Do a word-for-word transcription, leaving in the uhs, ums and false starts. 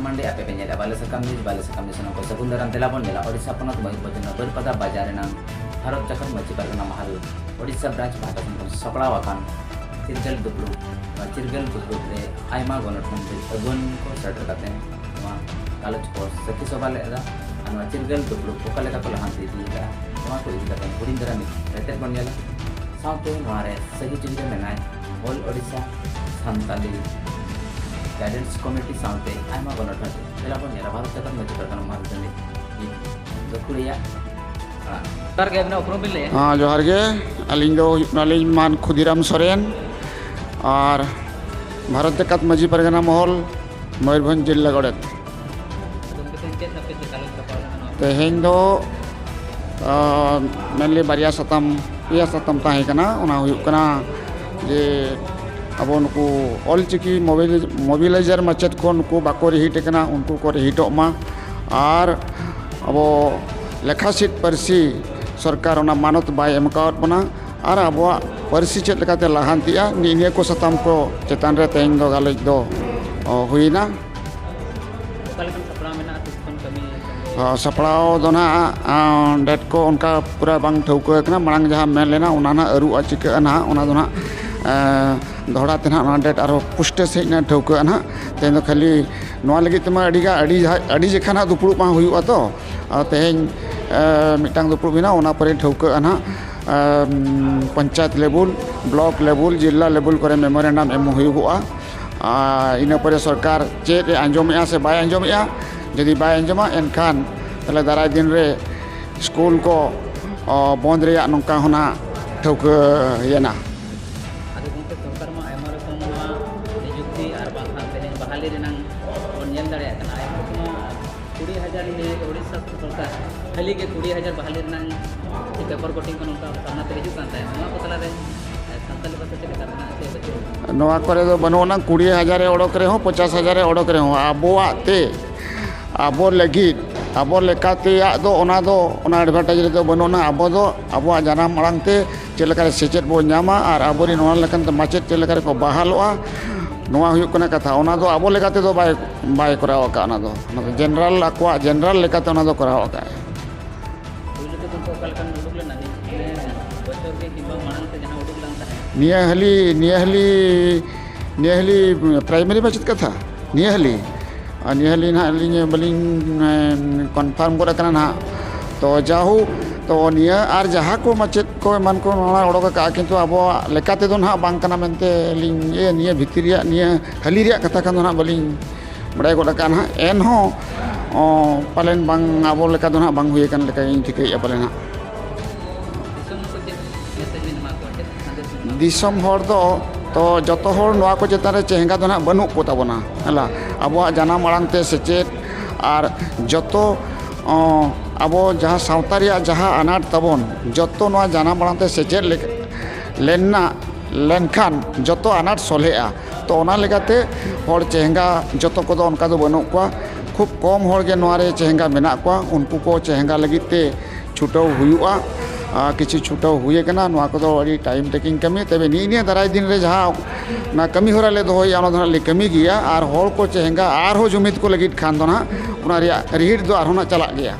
ᱢᱟᱱᱰᱤ, ᱟᱯᱮ ᱯᱮ ᱧᱮᱞᱮᱫᱼᱟ ᱵᱟᱞᱮ ᱥᱟᱠᱟᱢ ᱱᱤᱭᱩᱡᱽ᱾ ᱵᱟᱞᱮ ᱥᱟᱠᱟᱢ ᱱᱤᱭᱩᱡᱽ ᱥᱟᱱᱟᱢ ᱠᱚ ᱥᱟᱹᱜᱩᱱ ᱫᱟᱨᱟᱢ᱾ ᱫᱮᱞᱟ ᱵᱚᱱ ᱧᱮᱞᱟ ᱳᱰᱤᱥᱟ ᱯᱚᱱᱚᱛ ᱢᱚᱭᱩᱨᱵᱷᱚᱸᱡᱽ ᱨᱮᱱᱟᱜ ᱵᱟᱹᱨᱯᱟᱫᱟ ᱵᱟᱡᱟᱨ ᱨᱮᱱᱟᱜ ᱵᱷᱟᱨᱚᱛ ᱡᱟᱠᱟᱛ ᱢᱟᱹᱡᱷᱤ ᱯᱟᱨᱜᱟᱱᱟ ᱢᱟᱦᱟᱞ ᱳᱰᱤᱥᱟ ᱵᱨᱟᱧᱪ ᱯᱟᱦᱴᱟ ᱥᱮᱱ ᱠᱷᱚᱱ ᱥᱟᱯᱲᱟᱣ ᱟᱠᱟᱱ ᱪᱤᱨᱜᱟᱹᱞ ᱫᱩᱯᱲᱩᱵ᱾ ᱱᱚᱣᱟ ᱪᱤᱨᱜᱟᱹᱞ ᱫᱩᱯᱲᱩᱵ ᱨᱮ ᱟᱭᱢᱟ ᱜᱚᱱᱚᱴᱷᱚᱱ ᱨᱮ ᱟᱹᱜᱩᱣᱟᱹᱱ ᱠᱚ ᱥᱮᱴᱮᱨ ᱠᱟᱛᱮ ᱱᱚᱣᱟ ᱜᱟᱞᱚᱪ ᱠᱚ ᱥᱟᱹᱠᱷᱤ ᱥᱚᱵᱷᱟ ᱞᱮᱫᱟ᱾ ᱟᱨ ᱱᱚᱣᱟ ᱪᱤᱨᱜᱟᱹᱞ ᱫᱩᱯᱲᱩᱵ ᱚᱠᱟ ᱞᱮᱠᱟ ᱠᱚ ᱞᱟᱦᱟᱱᱛᱤ ᱤᱫᱤᱭᱮᱫᱟ, ᱱᱚᱣᱟ ᱠᱚ ᱤᱫᱤ ᱠᱟᱛᱮ ᱦᱩᱰᱤᱧ ᱫᱷᱟᱨᱟ ᱢᱤᱫ ᱨᱮᱛᱮᱫ ᱵᱚᱱ ᱧᱮᱞᱟ᱾ ᱥᱟᱶᱛᱮ ᱱᱚᱣᱟ ᱨᱮ ᱥᱟᱹᱦᱤ ᱡᱩᱦᱤ ᱨᱮ ᱢᱮᱱᱟᱭ ᱚᱞ ᱳᱰᱤᱥᱟ ᱥᱟᱱᱛᱟᱞᱤ ᱜᱟᱭᱰᱮᱱᱥ ᱠᱚᱢᱤᱴᱤ ᱥᱟᱶᱛᱮ ᱟᱭᱢᱟ ᱜᱚᱱᱚᱴᱷᱚᱱ᱾ ᱫᱮᱞᱟ ᱵᱚᱱ ᱧᱮᱞᱟ ᱵᱷᱟᱨᱚᱛ ᱡᱟᱠᱟᱛ ᱢᱟᱹᱡᱷᱤ ᱯᱟᱨᱜᱟᱱᱟ ᱢᱟᱦᱟᱞ ᱨᱤᱱᱤᱡ ᱢᱤᱫ ᱜᱟᱹᱠᱷᱩᱲᱤᱭᱟᱹ᱾ ᱡᱚᱦᱟᱨ ᱜᱮ, ᱟᱹᱵᱤᱱᱟᱜ ᱩᱯᱨᱩᱢ ᱵᱤᱱ ᱞᱟᱹᱭᱟ? ᱦᱮᱸ, ᱡᱚᱦᱟᱨ ᱜᱮ᱾ ᱟᱹᱞᱤᱧ ᱫᱚ ᱦᱩᱭᱩᱜ ᱠᱟᱱᱟᱞᱤᱧ ᱢᱟᱱ ᱠᱷᱩᱫᱤᱨᱟᱢ ᱥᱚᱨᱮᱱ, ᱟᱨ ᱵᱷᱟᱨᱚᱛ ᱡᱟᱠᱟᱛ ᱢᱟᱹᱡᱷᱤ ᱯᱟᱨᱜᱟᱱᱟ ᱢᱚᱦᱚᱞ, ᱢᱚᱭᱩᱨᱵᱷᱚᱸᱡᱽ ᱡᱤᱞᱟ ᱜᱚᱰᱮᱛ᱾ ᱟᱫᱚ ᱜᱚᱢᱠᱮ, ᱛᱮᱦᱮᱧ ᱪᱮᱫ ᱥᱟᱵᱡᱮᱠᱴ ᱛᱮ ᱜᱟᱞᱚᱪ ᱨᱟᱠᱟᱵ ᱞᱮᱱᱟ ᱱᱚᱣᱟ? ᱛᱮᱦᱮᱧ ᱫᱚ, ᱟᱸ, mainly ᱵᱟᱨᱭᱟ ᱥᱟᱛᱟᱢ, ᱯᱮᱭᱟ ᱥᱟᱛᱟᱢ ᱛᱟᱦᱮᱸ ᱠᱟᱱᱟ᱾ ᱚᱱᱟ ᱦᱩᱭᱩᱜ ᱠᱟᱱᱟ ᱡᱮ ᱟᱵᱚ ᱱᱩᱠᱩ ᱚᱞᱪᱤᱠᱤ ᱢᱳᱵᱤᱞ-, ᱢᱳᱵᱤᱞᱟᱭᱡᱟᱨ ᱢᱟᱪᱮᱫ ᱠᱚ ᱱᱩᱠᱩ ᱵᱟᱠᱚ ᱨᱤᱦᱤᱴ ᱟᱠᱟᱱᱟ, ᱩᱱᱠᱩ ᱠᱚ ᱨᱤᱦᱤᱴᱚᱜ ᱢᱟ᱾ ᱟᱨ ᱟᱵᱚ ᱞᱮᱠᱷᱟ ᱥᱤᱫ ᱯᱟᱹᱨᱥᱤ ᱥᱚᱨᱠᱟᱨ ᱚᱱᱟ ᱢᱟᱱᱚᱛ ᱵᱟᱭ ᱮᱢ ᱠᱟᱣᱟᱫ ᱵᱚᱱᱟ᱾ ᱟᱨ ᱟᱵᱚᱣᱟᱜ ᱯᱟᱹᱨᱥᱤ ᱪᱮᱫ ᱞᱮᱠᱟᱛᱮ ᱞᱟᱦᱟᱱᱛᱤᱜᱼᱟ, ᱱᱤᱭᱟᱹ ᱠᱚ ᱥᱟᱛᱟᱢ ᱠᱚ ᱪᱮᱛᱟᱱ ᱨᱮ ᱛᱮᱦᱮᱧ ᱫᱚ ᱜᱟᱞᱚᱪ ᱫᱚ, ᱚ, ᱦᱩᱭᱱᱟ᱾ ᱚᱠᱟ ᱞᱮᱠᱟᱱ ᱥᱟᱯᱲᱟᱣ ᱢᱮᱱᱟᱜᱼᱟ ᱛᱤᱥ ᱠᱷᱚᱱ ᱠᱟᱹᱢᱤ? ᱚ, ᱥᱟᱯᱲᱟᱣ ᱫᱚ ᱱᱟᱦᱟᱜ, ᱟᱸ, date ᱠᱚ ᱚᱱᱠᱟ ᱯᱩᱨᱟᱹ ᱵᱟᱝ ᱴᱷᱟᱹᱣᱠᱟᱹ ᱟᱠᱟᱱᱟ᱾ ᱢᱟᱲᱟᱝ ᱡᱟᱦᱟᱸ ᱢᱮᱱ ᱞᱮᱱᱟ, ᱚᱱᱟ ᱱᱟᱦᱟᱜ ᱟᱹᱨᱩᱜᱼᱟ, ᱪᱤᱠᱟᱹᱜᱼᱟ ᱱᱟᱦᱟᱜ, ᱚᱱᱟ ᱫᱚ ᱱᱟᱦᱟᱜ, ᱮᱸ, ᱫᱚᱦᱲᱟ ᱛᱮ ᱱᱟᱦᱟᱜ ᱚᱱᱟ date ᱟᱨᱦᱚᱸ ᱯᱩᱥᱴᱟᱹ ᱥᱟᱺᱦᱤᱡ ᱱᱟᱦᱟᱜ ᱴᱷᱟᱹᱣᱠᱟᱹᱜᱼᱟ ᱱᱟᱦᱟᱜ᱾ ᱛᱮᱦᱮᱧ ᱫᱚ ᱠᱷᱟᱹᱞᱤ ᱱᱚᱣᱟ ᱞᱟᱹᱜᱤᱫ ᱛᱮᱢᱟ ᱟᱹᱰᱤ ᱜᱟ-, ᱟᱹᱰᱤ ᱡᱟᱦᱟᱸ, ᱟᱹᱰᱤ ᱡᱮᱠᱷᱟ ᱱᱟᱦᱟᱜ ᱫᱩᱯᱲᱩᱵ ᱵᱟᱝ ᱦᱩᱭᱩᱜᱼᱟ ᱛᱚ᱾ ᱟᱨ ᱛᱮᱦᱮᱧ, ᱮᱸ, ᱢᱤᱫᱴᱟᱝ ᱫᱩᱯᱲᱩᱵ ᱦᱩᱭᱱᱟ, ᱚᱱᱟ ᱯᱚᱨᱮ ᱴᱷᱟᱹᱣᱠᱟᱹᱜᱼᱟ ᱱᱟᱦᱟᱜ᱾ ᱟᱢ, ᱯᱚᱧᱪᱟᱭᱮᱛ level, block level, ᱡᱤᱞᱟ level ᱠᱚᱨᱮ memorandum ᱮᱢ ᱦᱩᱭᱩᱜᱚᱜᱼᱟ᱾ ᱟᱨ ᱤᱱᱟᱹ ᱯᱚᱨᱮ ᱥᱚᱨᱠᱟᱨ ᱪᱮᱫ ᱮ ᱟᱸᱡᱚᱢᱮᱜᱼᱟ ᱥᱮ ᱵᱟᱭ ᱟᱸᱡᱚᱢᱮᱜᱼᱟ, ᱡᱩᱫᱤ ᱵᱟᱭ ᱟᱸᱡᱚᱢᱟ, ᱮᱱᱠᱷᱟᱱ ᱛᱟᱦᱞᱮ ᱫᱟᱨᱟᱭ ᱫᱤᱱ ᱨᱮ ᱥᱠᱩᱞ ᱠᱚ, ᱚ, ᱵᱚᱱᱫ ᱨᱮᱭᱟᱜ ᱱᱚᱝᱠᱟ ᱦᱚᱸ ᱱᱟᱜ ᱴᱷᱟᱹᱣᱠᱟᱹᱭᱮᱱᱟ᱾ ᱟᱫᱚ ᱜᱚᱢᱠᱮ, ᱥᱚᱨᱠᱟᱨ ᱢᱟ ᱟᱭᱢᱟ ᱨᱚᱠᱚᱢ ᱱᱚᱣᱟ ᱱᱤᱡᱩᱠᱛᱤ ᱟᱨ ᱵᱟᱝᱠᱷᱟᱱ ᱛᱮᱦᱮᱧ ᱵᱟᱦᱟᱞᱤ ᱨᱮᱱᱟᱝ ᱵᱚᱱ ᱧᱮᱞ ᱫᱟᱲᱮᱭᱟᱜ ᱠᱟᱱᱟ᱾ ᱟᱭᱢᱟ ᱨᱚᱠᱚᱢ ᱠᱩᱲᱤ ᱦᱟᱡᱟᱨ ᱤᱧ ᱞᱟᱹᱭ ᱳᱰᱤᱥᱟ ᱥᱚᱨᱠᱟᱨ ᱦᱟᱹᱞᱤ ᱜᱮ ᱠᱩᱲᱤ ᱦᱟᱡᱟᱨ ᱵᱟᱦᱟᱞᱤ ᱨᱮᱱᱟᱜ ᱪᱮ paper cutting ᱠᱚ ᱱᱚᱝᱠᱟ ᱥᱟᱢᱱᱟ ᱛᱮ ᱦᱤᱡᱩᱜ ᱠᱟᱱ ᱛᱟᱦᱮᱸᱫ᱾ ᱱᱚᱣᱟ ᱠᱚ ᱛᱟᱞᱟᱨᱮ, ᱮ, ᱥᱟᱱᱛᱟᱞᱤ ᱯᱟᱹᱨᱥᱤ ᱪᱮᱫ ᱞᱮᱠᱟ ᱢᱮᱱᱟᱜᱼᱟ ᱥᱮ ᱵᱟᱹᱪᱩᱜ? ᱱᱚᱣᱟ ᱠᱚᱨᱮ ᱫᱚ ᱵᱟᱹᱱᱩᱜ ᱟᱱᱟ᱾ ᱠᱩᱲᱤ ᱦᱟᱡᱟᱨᱮ ᱚᱰᱚᱠ ᱨᱮᱦᱚᱸ, ᱯᱚᱧᱪᱟᱥ ᱦᱟᱡᱟᱨᱮ ᱚᱰᱚᱠ ᱨᱮᱦᱚᱸ, ᱟᱵᱚᱣᱟᱜ ᱛᱮ, ᱟᱵᱚ ᱞᱟᱹᱜᱤᱫ, ᱟᱵᱚ ᱞᱮᱠᱟᱛᱮᱭᱟᱜ ᱫᱚ ᱚᱱᱟ ᱫᱚ, ᱚᱱᱟ advertise ᱨᱮᱫᱚ ᱵᱟᱹᱱᱩᱜ ᱟᱱᱟ᱾ ᱟᱵᱚ ᱫᱚ ᱟᱵᱚᱣᱟᱜ ᱡᱟᱱᱟᱢ ᱟᱲᱟᱝ ᱛᱮ ᱪᱮᱫ ᱞᱮᱠᱟᱨᱮ ᱥᱮᱪᱮᱫ ᱵᱚᱱ ᱧᱟᱢᱟ ᱟᱨ ᱟᱵᱚᱨᱮᱱ ᱚᱱᱟ ᱞᱮᱠᱟᱱ ᱛᱮ ᱢᱟᱪᱮᱫ ᱪᱮᱫ ᱞᱮᱠᱟ ᱨᱮᱠᱚ ᱵᱟᱦᱟᱞᱚᱜᱼᱟ, ᱱᱚᱣᱟ ᱦᱩᱭᱩᱜ ᱠᱟᱱᱟ ᱠᱟᱛᱷᱟ, ᱚᱱᱟ ᱫᱚ ᱟᱵᱚ ᱞᱮᱠᱟ ᱛᱮᱫᱚ ᱵᱟᱭ, ᱵᱟᱭ ᱠᱚᱨᱟᱣ ᱟᱠᱟᱫ, ᱚᱱᱟ ᱫᱚ, ᱚᱱᱟ ᱫᱚ ᱡᱮᱱᱟᱨᱟᱞ, ᱟᱠᱚᱣᱟᱜ ᱡᱮᱱᱟᱨᱟᱞ ᱞᱮᱠᱟᱛᱮ ᱚᱱᱟ ᱫᱚ ᱠᱚᱨᱟᱣ ᱟᱠᱟᱫ᱾ ᱯᱩᱭᱞᱩ ᱛᱮᱫᱚ ᱚᱠᱟ ᱞᱮᱠᱟᱱ ᱩᱰᱩᱠ ᱞᱮᱱᱟ? ᱱᱤᱭᱟᱹ ᱵᱚᱪᱷᱚᱨ ᱜᱮ ᱠᱤᱝᱵᱟ ᱢᱟᱲᱟᱝ ᱛᱮ ᱡᱟᱦᱟᱸ ᱩᱰᱩᱠ ᱞᱮᱱ ᱛᱟᱦᱮᱸᱫ? ᱱᱤᱭᱟᱹ ᱦᱟᱹᱞᱤ, ᱱᱤᱭᱟᱹ ᱦᱟᱹᱞᱤ, ᱱᱤᱭᱟᱹ ᱦᱟᱹᱞᱤ ᱯᱨᱟᱭᱢᱟᱨᱤ ᱢᱟᱪᱮᱫ ᱠᱟᱛᱷᱟ? ᱱᱤᱭᱟᱹ ᱦᱟᱹᱞᱤ? ᱟᱨ ᱱᱤᱭᱟᱹ ᱦᱟᱹᱞᱤ ᱱᱟᱦᱟᱜ ᱟᱹᱞᱤᱧ ᱵᱟᱹᱞᱤᱧ, ᱮᱸ, ᱠᱚᱱᱯᱷᱟᱨᱢ ᱜᱚᱫ ᱟᱠᱟᱱᱟ ᱱᱟᱦᱟᱜ᱾ ᱛᱚ ᱡᱟᱦᱳᱠ, ᱛᱚ ᱱᱤᱭᱟᱹ ᱟᱨ ᱡᱟᱦᱟᱸ ᱠᱚ ᱢᱟᱪᱮᱫ ᱠᱚ ᱮᱢᱟᱱ ᱠᱚ ᱱᱚᱣᱟ ᱚᱰᱚᱠ ᱟᱠᱟᱫᱼᱟ, ᱠᱤᱱᱛᱩ ᱟᱵᱚᱣᱟᱜ ᱞᱮᱠᱟ ᱛᱮᱫᱚ ᱱᱟᱦᱟᱜ ᱵᱟᱝ ᱠᱟᱱᱟ ᱢᱮᱱᱛᱮ ᱞᱤᱧ, ᱤᱭᱟᱹ, ᱱᱤᱭᱟᱹ ᱵᱷᱤᱛᱤᱨ ᱨᱮᱭᱟᱜ, ᱱᱤᱭᱟᱹ ᱦᱟᱹᱞᱤ ᱨᱮᱭᱟᱜ ᱠᱟᱛᱷᱟ ᱠᱷᱟᱱ ᱫᱚ ᱱᱟᱦᱟᱜ ᱵᱟᱹᱞᱤᱧ ᱵᱟᱲᱟᱭ ᱜᱚᱫ ᱟᱠᱟᱫᱼᱟ ᱱᱟᱦᱟᱜ᱾ ᱮᱱᱦᱚᱸ, ᱚ, ᱯᱟᱞᱮᱱ ᱵᱟᱝ ᱟᱵᱚ ᱞᱮᱠᱟ ᱫᱚ ᱱᱟᱦᱟᱜ ᱵᱟᱝ ᱦᱩᱭ ᱟᱠᱟᱱ ᱞᱮᱠᱟ ᱜᱤᱧ ᱴᱷᱤᱠᱟᱹᱭᱮᱫᱼᱟ ᱯᱟᱞᱮ ᱱᱟᱦᱟᱜ᱾ ᱫᱤᱥᱚᱢ ᱦᱚᱲ ᱫᱚ, ᱛᱚ, ᱡᱚᱛᱚ ᱦᱚᱲ ᱱᱚᱣᱟ ᱠᱚ ᱪᱮᱛᱟᱱ ᱨᱮ ᱪᱮᱦᱮᱸᱜᱟ ᱫᱚ ᱱᱟᱦᱟᱜ ᱵᱟᱹᱱᱩᱜ ᱠᱚ ᱛᱟᱵᱚᱱᱟ, ᱦᱮᱞᱟ᱾ ᱟᱵᱚᱣᱟᱜ ᱡᱟᱱᱟᱢ ᱟᱲᱟᱝ ᱛᱮ ᱥᱮᱪᱮᱫ ᱟᱨ ᱡᱚᱛᱚ, ᱚ, ᱟᱵᱚ ᱡᱟᱦᱟᱸ ᱥᱟᱶᱛᱟ ᱨᱮᱭᱟᱜ ᱡᱟᱦᱟᱸ ᱟᱱᱟᱴ ᱛᱟᱵᱚᱱ, ᱡᱚᱛᱚ ᱱᱚᱣᱟ ᱡᱟᱱᱟᱢ ᱟᱲᱟᱝ ᱛᱮ ᱥᱮᱪᱮᱫ ᱞᱮᱠ-, ᱞᱮᱱᱟ, ᱞᱮᱱᱠᱷᱟᱱ ᱡᱚᱛᱚ ᱟᱱᱟᱴ ᱥᱚᱞᱦᱮᱜᱼᱟ᱾ ᱛᱚ, ᱚᱱᱟ ᱞᱮᱠᱟᱛᱮ ᱦᱚᱲ ᱪᱮᱦᱮᱸᱜᱟ ᱡᱚᱛᱚ ᱠᱚᱫᱚ ᱚᱱᱠᱟ ᱫᱚ ᱵᱟᱹᱱᱩᱜ ᱠᱚᱣᱟ᱾ ᱠᱷᱩᱵ ᱠᱚᱢ ᱦᱚᱲ ᱜᱮ ᱱᱚᱣᱟ ᱨᱮ ᱪᱮᱦᱮᱸᱜᱟ ᱢᱮᱱᱟᱜ ᱠᱚᱣᱟ᱾ ᱩᱱᱠᱩ ᱠᱚ ᱪᱮᱦᱮᱸᱜᱟ ᱞᱟᱹᱜᱤᱫ ᱛᱮ ᱪᱷᱩᱴᱟᱹᱣ ᱦᱩᱭᱩᱜᱼᱟ᱾ ᱟᱨ ᱠᱤᱪᱷᱩ ᱪᱷᱩᱴᱟᱹᱣ ᱦᱩᱭ ᱟᱠᱟᱱᱟ᱾ ᱱᱚᱣᱟ ᱠᱚᱫᱚ ᱟᱹᱰᱤ time taking ᱠᱟᱹᱢᱤ᱾ ᱛᱚᱵᱮ ᱱᱤᱜ ᱱᱤᱭᱟᱹ ᱫᱟᱨᱟᱭ ᱫᱤᱱ ᱨᱮ ᱡᱟᱦᱟᱸ ᱚᱱᱟ ᱠᱟᱹᱢᱤ ᱦᱚᱨᱟ ᱞᱮ ᱫᱚᱦᱚᱭᱟ, ᱚᱱᱟ ᱫᱚ ᱦᱟᱸᱜ ᱞᱮ ᱠᱟᱹᱢᱤ ᱜᱮᱭᱟ᱾ ᱟᱨ ᱦᱚᱲ ᱠᱚ ᱪᱮᱦᱮᱸᱜᱟ ᱟᱨᱦᱚᱸ ᱡᱩᱢᱤᱫ ᱠᱚ ᱞᱟᱹᱜᱤᱫ ᱠᱷᱟᱱ ᱫᱚ ᱦᱟᱸᱜ ᱚᱱᱟ ᱨᱮᱭᱟᱜ ᱨᱤᱦᱤᱴ ᱫᱚ ᱟᱨᱦᱚᱸ ᱦᱟᱸᱜ ᱪᱟᱞᱟᱜ ᱜᱮᱭᱟ᱾